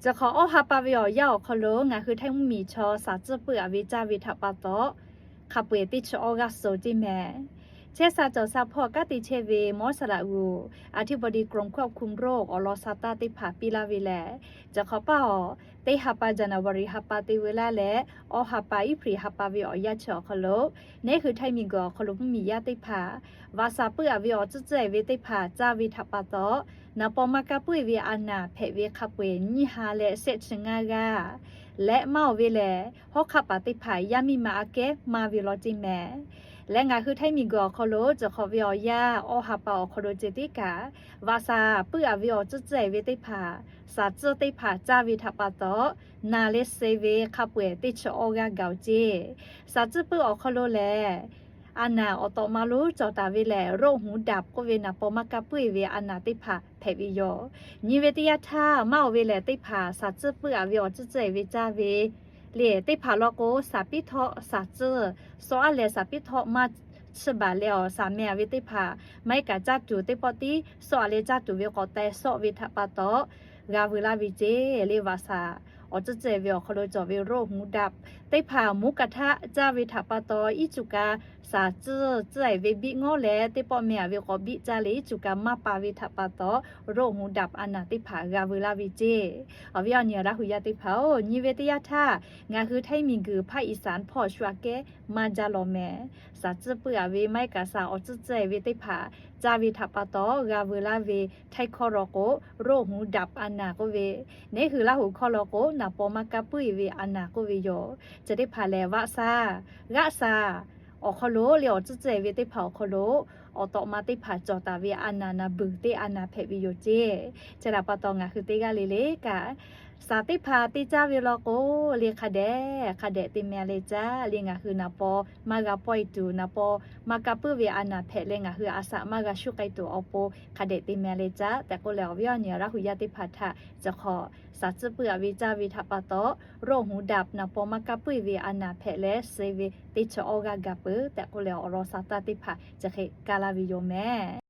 Chi hk'awꞈ awˇ ha pa ve awˬ yanˇ awˬ hk'aw lo ngaˬ hui Htaiˇ mvuhˇmiˬ chaw shaˍ tcuhˇ puiˉ aꞈ ve caˇ ve htaꞈ pa taw, hk'a peu-eˬ teˇ chi awˇ g'aˇ suh ceˇ mehˍ. Chehˇ sha cawˬ sha hpawˇ kanˉ te chehˇ ve มอสระอุ อธิบดีกรมควบคุมโรค awˬ lawn sha taˇ teˇ hpaˍ piˇ laˇ ve lehˬ, chi hk'awꞈ paˇ awˬ, teˇ ha pa January ha pa te ve laˇ leh, awˇ ha pa April ha pa ve awˬ yanˇ chi awˬ hk'aw lo, neˉ hui Htaiˇ miˬguiˬ awˬ hk'aw lo mvuhˇmiˬ yaˇ teˇ hpaˍ vaꞈ shaˍ puiˉ aꞈ ve awˬ tcuhˇ tcuhˇ-e ve teˇ hpaˍ caˇ ve htaꞈ pa taw, naˍ paw maˇ kaˇ puiˉ ve a naˍ hpehꞈ ve hk'a peu-eˬ nyiˇ ha leh shehˆ chi ngaˇ g'aˇ leh maˇ oˬ ve lehˬ, hawˉ hk'aˆ paˍ teˇ hpaˍ yaˇ miˇ ma aꞈ kehˉ maˇ ve law ceˇ mehˍ. Leh ngaˬ hui Htaiˇ miˬguiˬ awˬ hk'aw lo chi hk'awꞈ ve awˬ yanˇ awˇ ha pa awˬ hk'aw lo ceh tiˉ kaꞈ, vaꞈ shaˍ puiˉ aꞈ ve awˬ tcuhˇ tcuhˇ-e ve teˇ hpaˍ, shaˍ tcuhˇ teˇ hpaˍ caˇ ve htaꞈ pa taw, naˍ leh suh ve hk'a peu-eˬ teˇ chi awˇ g'aˇ gaˬ-oˬ ceˇ. Shaˍ tcuhˇ puiˉ awˬ hk'aw lo lehˬ, a naˍ awˬ tawꞈ ma lonˉ cawˬ taˍ ve lehˬ, โรคหูดับ k'oˆ ve naˍ paw maˇ kaˇ puiˉ ve a naˍ teˇ hpaˍ hpehꞈ ve yoˬ. Nyi ve teˇ yanˇ htaˇ maˇ oˬ ve lehˬ, teˇ hpaˍ shaˍ tcuhˇ puiˉ aꞈ ve awˬ tcuhˇ tcuhˇ-e ve caˇ ve le. Teˇ hpaˍ law k'o, shaˍ piˉ htawˆ shaˍ tcuhˇ, sawˉ aˉ leh shaˍ piˉ htawˆ maˇ chi baˬ leh awˬ shaˍ meh aꞈ ve teˇ hpaˍ, maˇ heˆ kaꞈ caˇ tuˬ teˇ pawˆ tiˉ sawˆ aꞈ leh caˇ tuˬ ve k'awꞈ teh sawˆ ve htaꞈ pa taw, g'a veu laˇ ve ceˇ le. Vaꞈ shaˍ awˬ tcuhˇ tcuhˇ-e ve awˬ hk'aw lo cawˬ ve โรคหูดับ, teˇ hpaˍ mvuhˇ kaꞈ htaˆ caˇ ve htaꞈ pa taw, iˉ cuˬ kaꞈ shaˍ tcuhˇ tcuhˇ-e ve biˆ ngawˉ leh teˇ pawˆ meh aꞈ ve k'awꞈ biˆ caˇ leh iˉ cuˬ kaꞈ maˇ pa ve htaꞈ pa taw, โรคหูดับ a naˍ teˇ hpaˍ g'a veu laˇ ve ceˇ. Awˬ viˉ awˬ nyi Laˇ huˍ yaˇ teˇ hpaˍ-oˬ, nyi ve teˇ yanˇ htaˇ ngaˬ hui Htaiˇ miˬguiˬ hpaˇ Iˍsaˍ hpawˇ shu aꞈ kehˉ maˇ jaˇ lawˬ mehˍ. Shaˍ tcuhˇ puiˉ aꞈ ve maˇ heˆ kaꞈ shaˍ awˬ tcuhˇ tcuhˇ-e ve teˇ hpaˍ caˇ ve htaꞈ pa taw g'a veu laˇ ve Htaiˇ hkawˇ law k'o, โรคหูดับ a naˍ k'oˆ ve, neˉ hui Laˇ huˍ hkawˇ law k'o, naˍ paw maˇ kaˇ puiˉ ve a naˍ k'oˆ ve yoˬ. Chi teˇ hpaˍ lehˬ, vaꞈ shaˍ, g'aˆ shaˍ awˬ hk'aw lo le awˬ tcuhˇ tcuhˇ-e ve teˇ hpaˍ awˬ hk'aw lo awˬ tawꞈ ma teˇ hpaˍ cawˬ taˍ ve a naˍ naˍ beuˬ teˇ a naˍ hpehꞈ ve yoˬ ceˇ. Chi htaꞈ pa taw ngaˬ hui teˇ g'aˇ le le kaꞈ, shaˍ teˇ hpaˍ te caˇ ve law k'o, le hk'a dehꞈ hk'a dehꞈ te meh leh caˇ le. Ngaˬ hui naˍ paw maˇ g'a pawehˇ tuˬ, naˍ paw maˇ kaˇ puiˉ ve a naˍ hpehꞈ leh ngaˬ hui a shaꞈ maˇ g'a shuˉ k'ai tuˬ awˬ pon hk'a dehꞈ te meh leh caˇ tehꞈ k'oˆ leh, awˬ viˉ awˬ nyi Laˇ huˍ yaˇ teˇ hpaˍ htaꞈ chi hk'awꞈ shaˍ tcuhˇ puiˉ aꞈ ve caˇ ve htaꞈ pa taw, โรคหูดับ naˍ paw maˇ kaˇ puiˉ ve a naˍ hpehꞈ leh suh ve teˇ chi awˇ g'aˇ gaˬ peuˬ tehꞈ k'oˆ leh, awˬ lawn sha taˇ teˇ hpaˍ chi hk'e kaˇ laˇ ve yoˬ mehˍ.